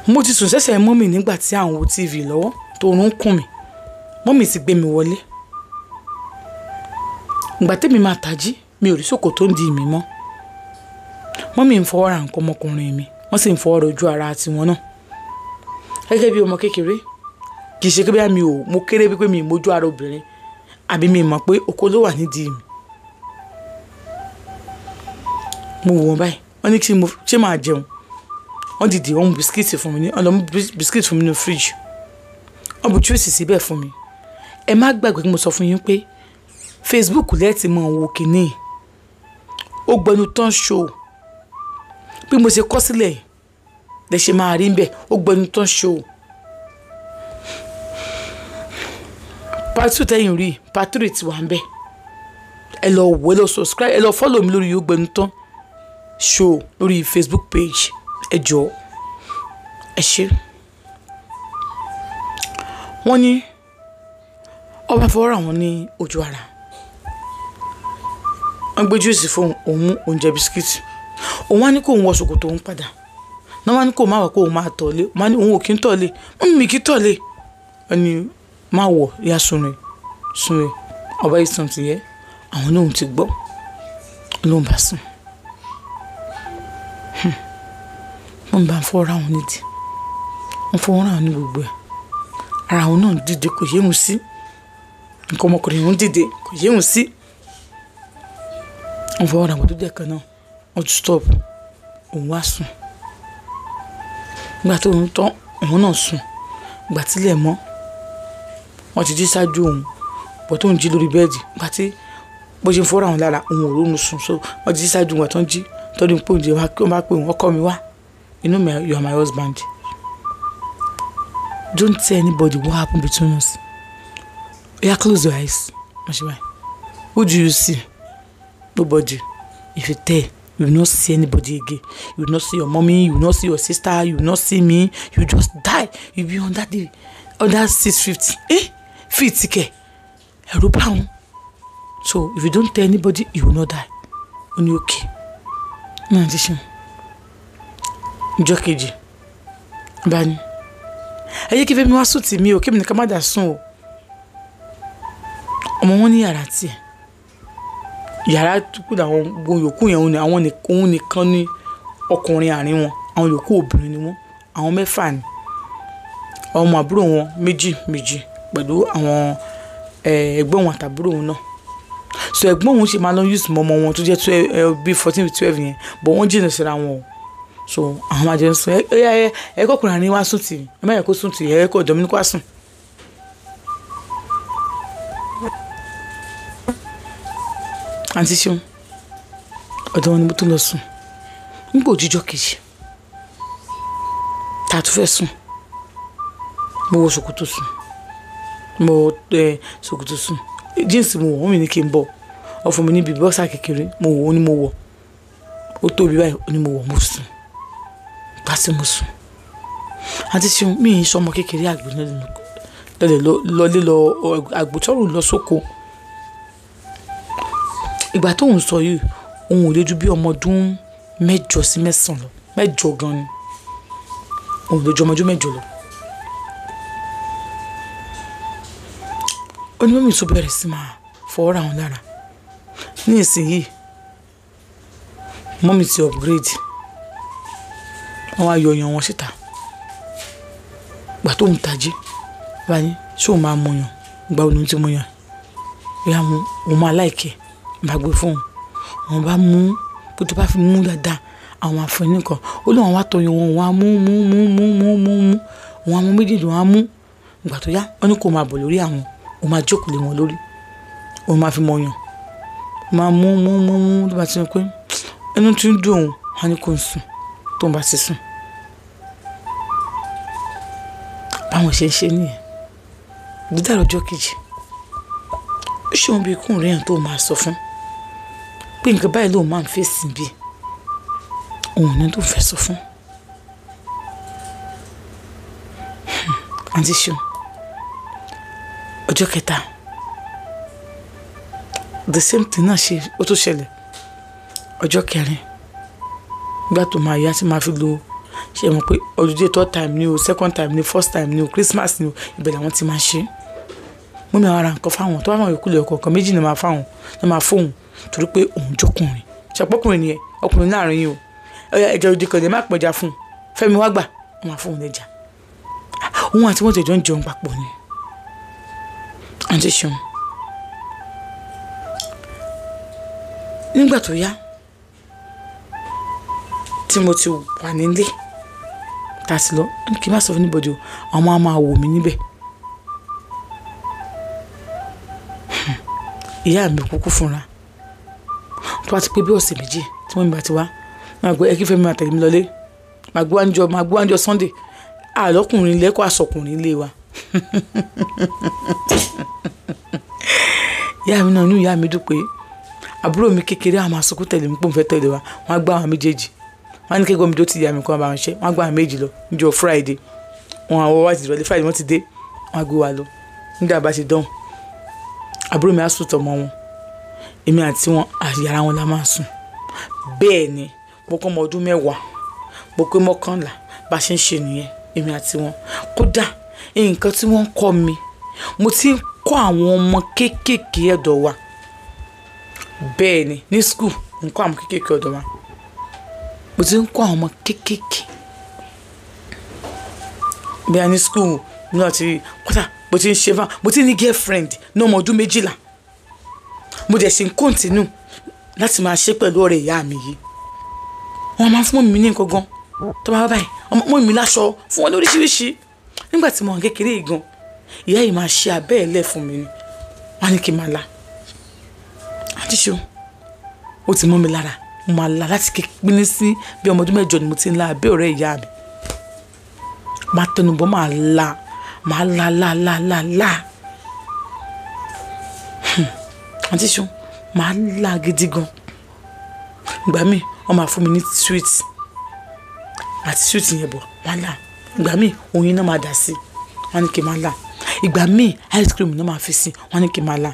Mo ti sùn sẹ́sẹ̀ mọ́mì nígbà tí à ń wo TV lọ́wọ́ tó ń kùn mí. Mọ́mì ti gbé mi wọlé. Ìgbà tèmi máa tají, mi ò rí ṣòkòtò ń di mi mọ́. Mọ́mì ń fọwọ́ ra nǹkan ọmọkùnrin mi, wọ́n sì ń fọwọ́ rojú ara tiwọn náà. Gẹ́gẹ́ bí ọmọ kékeré, kì í ṣe pé mi ò, mo kéré bí pé mi ò mójú ara obìnrin, àbí mi mọ̀ pé okó ló wà nídìí mi. Mo wò wọ́n báyìí, wọ́n ní kí mo ṣé máa jẹun. Wọ́n dìde, wọ́n mú bisikíìtì fún mi ní, wọ́n lọ mú bisikíìtì fún mi nínú fíríjì. Wọ́n bu júùsì síbẹ̀ fún mi. Ẹ má gbàgbé kí mo sọ fún yín pé Facebook lẹ́ẹ̀tì mọ̀ wo kìíní. Ó gbẹnu tán show. Bí mo ṣe kọ sílẹ̀ lẹ ṣe máa rí ń bẹ̀, ó gbẹnu tán show. Part 2 tẹ́yìn rí, part 3 ti wà ń bẹ̀. Ẹ lọ wò, ẹ lọ subscribe, ẹ lọ follow mi lórí Ó Gbẹnu Tán Show lórí Facebook page. Ẹ jọ̀ọ́, ẹ ṣé. Wọ́n ní ọba fọwọ́ ra wọn ní ojú ara. Wọ́n gbé júùsì fún òun, mú oúnjẹ bisikíìtì. Òun wá ní kó òun wọ ṣòkòtò òun padà. Wọ́n wá ní kó má wọ̀ kó òun máa tọ̀lé. Wọ́n ní òun ò kí ń tọ̀lé. Mọ́mì mi kì í tọ̀lé. Wọ́n ní má wọ̀, ya sunre, sunre. Ọba yìí sùn ti yẹ. Àwọn náà ti gbọ́. Lóun bá sùn. Wọ́n bá ń fọwọ́ ra wọn nídìí. Wọ́n fọwọ́ ra wọn ní gbogbo ẹ̀. Ara wọn náà dìde kò yé wọn sí. Nǹkan ọmọkùnrin wọn dìde kò yé wọn sí. Wọ́n fọwọ́ ra wọn tó dẹ̀ kan náà. Wọ́n tún stop. Òun wá sùn. Ìgbà tó ń tán, òun náà sùn. Ìgbà tílẹ̀ mọ́, wọ́n ti jí ṣáájú òun. Bọ̀ tó ń jí lórí bẹ́ẹ̀dì. Ìgbà tí bó ṣe ń fọwọ́ ra wọn lára, òun ò rónú sùn. So wọ́n ti jí ṣáájú ìgbà tó ń jí. Tọ́jú pé oúnjẹ wá, kí wọ́n bá pè wọ́n, ọkọ mi wá. You know me, you are my husband. Don't tell anybody what happened between us. Yeah, close your eyes. Who do you see? Nobody. If you tell, you will not see anybody again. You will not see your mommy, you will not see your sister, you will not see me. You just die. You will be under the under 650. Eh? Feet ke. Ẹ̀rù bà wọ́n. So if you don't tell anybody, you will not die. Only okay. Náà ti ṣe. Ọjọ́ kejì. Bá ní. Ẹ jẹ́ kí Fẹ́mi wá sùn tì mí o, kí èmi nìkan má dà sùn o. Ọmọ wọn ní yàrá tiẹ̀. Yàrá tó kù àwọn gbogbo yòókù yẹn, àwọn òun nìkan ní ọkùnrin àárín wọn. Àwọn yòókù obìnrin ni wọ́n. Àwọn mẹ́fà ni. Ọmọ àbúrò wọn méjì méjì pẹ̀lú àwọn ẹ̀gbọ́n wọn àtàbúrò wọn náà. So ẹ̀gbọ́n òun ṣe máa lọ use mọ́ ọmọ wọn tó jẹ́ 12, bí 14 12 yẹn, but wọ́n jìnnà síra wọn o. So àwọn máa jẹun sùn. Ẹ ẹ kọkùnrin àárín wá sùn tì í. Ẹ má yẹ kó sùn tì í, ẹ kó ọ̀dọ̀ mi ní kó wá sùn. Àǹtí Ṣeun, ọ̀dọ̀ wọn ni mo tún lọ sùn. Nígbà òjijọ́ kejì, tá a tún fẹ́ sùn. Mo wọ ṣòkòtò sùn. Mo ṣòkòtò sùn. Jíǹsì mo wọ̀, wọ́n mi ní kí n bọ̀. Wọ́n fún mi níbi bọ́sà kékeré, mo wọ̀, ó ní mo wọ̀. Ó tóbi báyìí, ó ní mo wọ̀, mo sùn. Ìgbà tí mo sùn. Àǹtí Ṣeun, mi ì sọ ọmọ kékeré àgbẹ̀ náà lọ́lẹ̀ lọlé lọ àgbòtọ́rùn lọ sóko. Ìgbà tó ń sọ yìí, òun ò lè ju bí ọmọ ọdún mẹ́jọ sí mẹ́sàn-án lọ. Mẹ́jọ gan ni. Òun ò lè ju ọmọ ọdún mẹ́jọ lọ. Ó ní mọ́mì tó bẹ̀rẹ̀ sí máa fọwọ́ ra wọn lára. Ní ìsinyìí, mọ́mì ti upgrade. Wọ́n wá yọ ọyàn wọn síta. Ìgbà tó ń tají, bá ní, ṣé òun máa mọyàn? Ìgbà wo ni òun ti mọyàn? Ìyá wọn, òun máa like ẹ̀. Bá gbé fún òun. Òun bá mú, bó tó bá fi mú dáadáa, àwọn àfẹ́ní nǹkan. Ó lóun wá tọyàn wọn, òun á mú, mú, mú, mú, mú, mú, mú. Òun á mú méjèèjì, òun á mú. Ìgbà tó yá, wọ́n ní kó máa bọ̀ lórí àwọn. Òun máa jókòó lé wọn lórí. Òun máa fi mọyàn. Òun máa mú, mú, mú, mú. Tó bá ti rí pé ẹnu tí ń dùn òun, wọ́n á ní kó sùn. Tó ń bá ti sùn. Báwọn ṣe ń ṣe nìyẹn. Dídàrọ̀ ọjọ́ kejì. Ó ṣe òun bí ikú rẹ̀ tó máa sọ fún. Pé nǹkan báyìí lòun máa ń fèsì bí. Òun ní tó fẹ́ sọ fún. Àǹtí Ṣeun, ọjọ́ kẹta. The same thing náà ṣe, ó tó ṣẹlẹ̀. Ọjọ́ kẹrin. Nígbà tó máa yá tí máa fi lo Ṣe mọ̀ pé holiday third time ni o, second time ni o, first time ni o, Christmas ni o, ibẹ̀ làwọn ti máa ṣe. Mummy àwọn ra nǹkan fáwọn tó bá wọn yòókù lè ọkọ̀ọ̀kan méjì ni máa fáwọn ni máa fóun torí pé òun jọkùnrin. Ṣàpọ̀kùnrin nìyẹn, ọkùnrin láàrin yìí o. Ẹja òdì kan lè má pẹja fún un. Fẹ́mi wá gbà, wọ́n máa fóun lẹ́ja. Òun àti wọ́n tẹ̀jọ́ ń jẹun papọ̀ ni. Àǹtí Ṣeun. Nígbà tó yá tí mo ti wà nílé tá a ti lọ, kí n má sọ fún anybody o, àwọn á máa wò mí níbẹ̀. Ìyá mi kúkú fúnra. Tó bá ti pé bí ọ̀sẹ̀ méjì tí mummy bá ti wá, máa gbé ẹ kí Fẹ́mi máa tẹ̀lé mi lọlé. Màá gbé wá níjọ́ Sunday. Àlọ́kùnrin lẹ́kọ̀ọ́ àsọkùnrin ilé wa. Ìyá mi náà, inú ìyá mi dùn pé àbúrò mi kékeré á máa sunkún tẹ̀lé mi pé òun fẹ́ tẹ̀lé wa. Wọ́n á gbá àwọn méjèèjì. Wọ́n á ní kí ẹ̀gbọ́n mi tó ti ìyá mi kó máa bá wọn ṣe. Wọ́n á gbá àwọn méjì lọ níjọ́ Friday. Wọ́n àwọn wá ti ìrọ̀lẹ́ Friday wọ́n ti dé. Wọ́n á gbé wa lọ. Nígbà bá ṣe dán, àbúrò mi á sùn tọmọ wọn. Èmi àti wọn, yàrá wọn la máa sùn. Bẹ́ẹ̀ ni, mo kọ́ ọmọ ọdún 10, mo pé 11 bá ṣe ń ṣe nìyẹn, èmi àti wọn. Kódà nǹkan tí wọ́n ń kọ́ mi, mo ti ń kọ́ àwọn ọmọ kéékèèké ọ̀dọ̀ wa. Bẹ́ẹ̀ ni, ní school, mo ń kọ́ àwọn kéékèèké ọ̀dọ̀ wa. Mo ti ń kọ́ àwọn ọmọ kéékèèké. Bí a ní school, mo náà ti, kódà mo ti ń ṣe fún, mo ti ní girlfriend ní ọmọ ọdún 12. Mo dẹ̀ ṣe ń continue láti máa ṣe pẹ̀lú ọ̀rẹ́ ìyá mi yìí. Wọ́n máa ń fún mummy mi ní nǹkan gan. Tó bá wá báyìí, mummy mi láṣọ fún wọn lóríṣiríṣi. Nígbà tí mo wà kékeré yìí gan, ìyá yìí máa ṣe abẹ́ ẹ̀ lẹ̀ fún mi ni. Wọ́n á ní kí n máa la. Àǹtí Ṣeun, ó ti mọ́ mi lára. Mo máa la láti kékeré sí bí ọmọ ọdún 8 ni mo ti ń la abẹ́ ọ̀rẹ́ ìyá mi. Máa tẹnubọ̀, máa la, máa la la la la la. Àǹtí Ṣeun, máa la gidi gan. Ìgbà míì, wọ́n máa fún mi ní sweet. Àti sweet yẹn bọ̀, máa la. Ìgbà míì, oyin náà máa dà sí, wọ́n á ní kí n máa la. Ìgbà míì, ice cream náà máa fi sí, wọ́n á ní kí n máa la.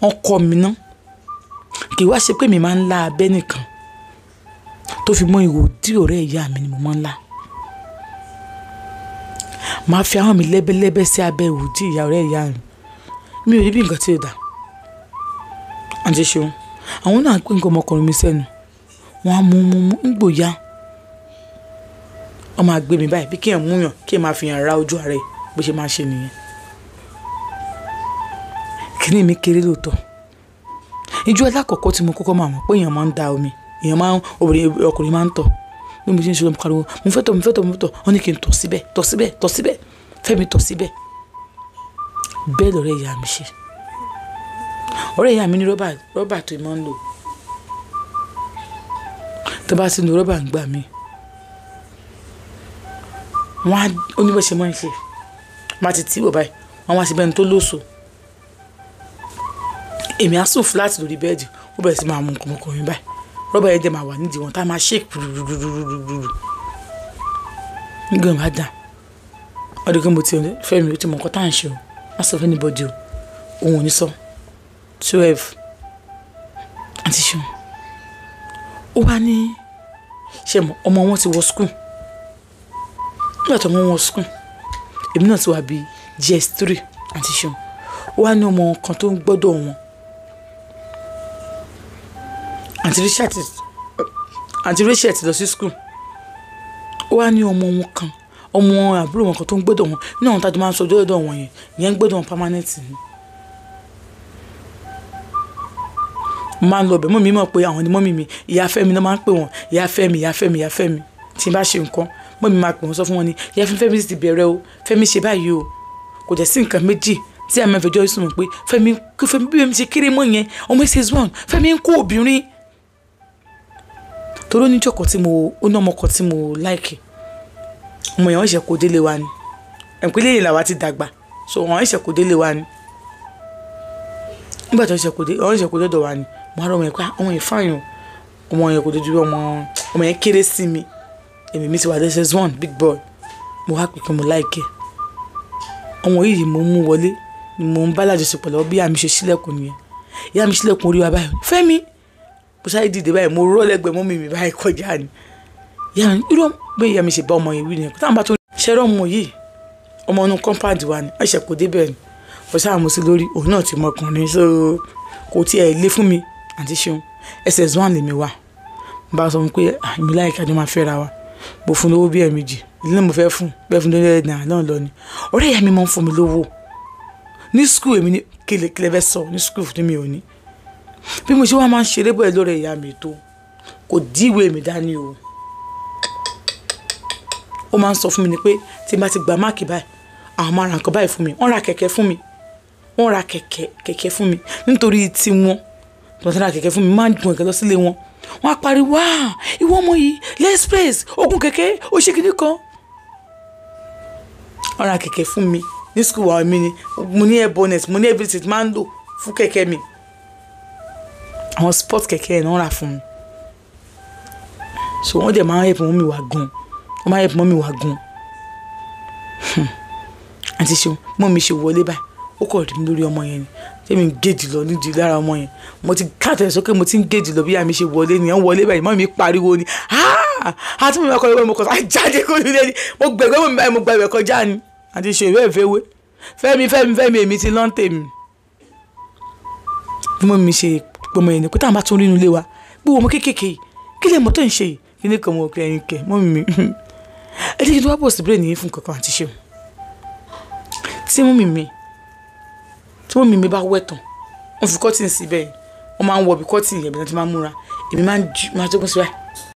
Wọ́n kọ́ mi ná. Kì í wá ṣe pé mi máa ń la abẹ́ nìkan. Tó fi mọ́ ihò dí ọ̀rẹ́ ìyá mi ni mo máa ń la. Màá fi ahọ́n mi lẹ́bẹ́lẹ́bẹ́ sí abẹ́ ihò dí ìyá ọ̀rẹ́ ìyá mi. Mi ò rí bí nǹkan tí ó dà. Àǹtí Ṣeun, àwọn náà pín nǹkan ọmọkùnrin mi sẹ́nu. Wọ́n á mú mú mú nígbò ya. Wọ́n máa gbé mi báyìí bí kí èèyàn mú yàn, kí èèyàn máa fi hàn ra ojú ara ẹ̀ bó ṣe máa ṣe nìyẹn. Kíní mi kéré lóòótọ́. Ijó alákọ̀ọ́kọ́ tí mo kọ́kọ́ máa mọ̀ pé èèyàn máa ń da omi, èèyàn máa ń, obìnrin, ọkùnrin máa ń tọ̀. Bí mo ṣe ń ṣe ló ń pariwo, mo fẹ́ tọ̀, mo fẹ́ tọ̀, mo fẹ́ tọ̀. Wọ́n ní kí n tọ̀ síbẹ̀, tọ̀ síbẹ̀, tọ̀ síbẹ̀. Fẹ́mi tọ̀ síbẹ̀. Bẹ́ẹ̀ lọ̀rẹ́ ìyá mi ṣe. Ọ̀rẹ́ ìyá mi ní rọ́bà, rọ́bà tó máa ń lò. Tó bá ti ń lo rọ́bà ń gbà mí. Wọ́n á, ó ní bó ṣe máa ń ṣe. Wọ́n á ti tì í bọ̀ báyìí. Wọ́n á ṣe bẹ́ẹ̀ ni tó lóso. Èmi á sùn flat lórí bẹ́ẹ̀dì, ó bẹ̀rẹ̀ sí máa mú nǹkan ọmọkùnrin báyìí. Rọ́bà yẹn dẹ̀ máa wà nídìí wọn tá a máa shake rúrúrúrúrúrú. Nígbà bá dà, ọdún kan mo ti Fẹ́mi, ó ti mọ nǹkan tá à ń ṣe o. Má sọ fún anybody o. Òun ò ní sọ. 12. Àǹtí Ṣeun. Ó wá ní, ṣé mọ̀, ọmọ wọn ti wọ school. Nígbà tí ọmọ wọn wọ school, èmi náà ti wà bí JS3, Àǹtí Ṣeun. Ó wá ní ọmọ kan tó ń gbọ́dọ̀ wọn. Àǹtí Rachel ti lọ sí school. Ó wá ní ọmọ wọn kan, ọmọ àbúrò wọn kan tó ń gbọ́dọ̀ wọn. Nínú àwọn tájú máa ń sọ ọjọ́ wọn yẹn, ìyẹn ń gbọ́dọ̀ wọn permanent ni. Mo máa ń lọ bẹ̀, mummy mọ̀ pé àwọn ni mummy mi, ìyá Fẹ́mi náà máa ń pè wọ́n, ìyá Fẹ́mi, ìyá Fẹ́mi, ìyá Fẹ́mi. Tí n bá ṣe nǹkan, mummy máa pè wọ́n sọ fún wọn ní, ìyá Fẹ́mi, Fẹ́mi sì ti bẹ̀rẹ̀ o, Fẹ́mi ṣe báyìí o. Kò dẹ̀ sí nǹkan méjì tí àmọ́ ìfẹjọ́ sùn mọ̀ pé Fẹ́mi, kí Fẹ́mi bí Fẹ́mi ṣe kéré mọ́ yẹn, ọmọ SS1, Fẹ́mi ń kó obìnrin. Torí ó ní ìjọ́ kan tí mo, ó ní ọmọ kan tí mo like. Ọmọ yẹn wọ́n ṣẹ̀ kó délé wa ni. Ẹ̀pẹ́ lẹ́yìn làwa ti dàgbà, so wọ́n ṣẹ̀ kó délé wa ni. Nígbà tí wọ́n ṣẹ̀ kó dé, wọ́n ṣẹ̀ kó dọ́dọ̀ wa ni. Mo wá rí ọmọ yẹn pé, ọmọ yẹn fine o. Ọmọ yẹn kò dojú ọmọ, ọmọ yẹn kéré sí mi. Èmi mi ti wà SS1, big boy. Mo wá pè pé mo like ẹ. Ọmọ yìí mo mú wọlé, ni mo ń bá lájọṣepọ̀ lọ́wọ́ bí ìyá mi ṣe ṣílẹ̀kùn nìyẹn. Ìyá mi ṣílẹ̀kùn orí wa báyìí. Fẹ́mi! Mo sáré dìde báyìí, mo rọ́ lẹ́gbẹ̀ẹ́ mummy mi báyìí kọjá ni. Ìyá mi, irú ọmọ, Bí ìyá mi ṣe bá ọmọ yẹn wí nìyẹn, táwọn bá tó ṣẹ́rọ̀ ọmọ yìí, ọmọ inú compound wa ni, ẹ̀ṣẹ̀ kò débẹ̀ ni. Mo ṣáà mú sí lórí, òun náà ti mọ ọkùnrin, so kò tiẹ̀ lé fún mi. Àǹtí Ṣeun, SS1 lèmi wà. Mo bá sọ fún pé èmi láìka jọ máa fẹ́ra wa. Mo fún lówó bí ẹ̀ẹ̀mejì, ilé mo fẹ́ fún, bẹ́ẹ̀ fún lórí ẹ̀dá náà lọ ni. Ọ̀rẹ́ ìyá mi máa ń fún mi lówó. Ní school èmi ní kílẹ̀ kílẹ̀ fẹ́ sọ ní school tí mi ò ní. Bí mo ṣe wá máa ń ṣeré bọ̀ ẹ́ lórí ìyá mi tó, kò dí ìwé mi dání o. Ó máa ń sọ fún mi ni pé tí n bá ti gba máàkì báyìí, àwọn máa ra nǹkan báyìí fún mi. Wọ́n ra kẹ̀kẹ́ fún mi. Wọ́n ra kẹ̀kẹ́ kẹ̀kẹ́ fún mi nítorí tí wọ́n tí wọ́n ti ra kẹ̀kẹ́ fún mi, máa ń gun kẹ̀kẹ́ lọ sílé wọn. Wọ́n á pariwo, "Ah, ìwọ ọmọ yìí, l'express, ogun kẹ̀kẹ́, ó ṣe kíní kan." Wọ́n ra kẹ̀kẹ́ fún mi ní school wa mi ni. Mo ní air bonnet, mo ní everything tí máa ń lò fún kẹ̀kẹ́ mi. Àwọn sport kẹ̀kẹ́ yẹn ni wọ́n rà fún mi. So wọ́n dẹ̀ máa ń help mummy wa gan. Wọ́n máa ń help mummy wa gan. Àǹtí Ṣeun, mummy mi ṣe wọlé báyìí, ó kọ̀ rí mi lórí ọmọ yẹn ni. Tẹ́mi ń gèjì lọ nídìí lára ọmọ yẹn. Mo ti kàtẹ́ sókè, mo ti ń gèjì lọ bí ìyá mi ṣe wọlé ni. Wọ́n wọlé báyìí, mummy mi pariwo ni. "Ah!" Àti mummy mi kọ́ lọ́wọ́, mo kọ̀ sá jáde kó nílé ni. Mo gbẹ̀gbẹ́ mummy báyìí, mo gba ibẹ̀ kọjá ni. Àǹtí Ṣeun, ìwé ìfẹ́ wé. Fẹ́mi, Fẹ́mi, Fẹ́mi, èmi ti lọ́ń tèmi. Bí mummy mi ṣe pé ọmọ yẹn ni pé táwọn bá tún rí inú ilé wa, pé ọmọ kéékèèké yìí, kí lè mọ̀ tó ń ṣe yìí? Kí ni kan mo kí ẹyin kẹ, mummy mi. Ẹ jẹ́ kí n tó wá bọ̀ sí brain yín fún kankan, Àǹtí Ṣeun. Tí mummy mi bá wẹ̀ tán, wọ́n fi cotton síbẹ̀ yẹn. Wọ́n máa ń wọ bí cotton yẹn bí wọ́n ti máa ń múra. Èmi máa ń jí, máa jókòó síbẹ̀.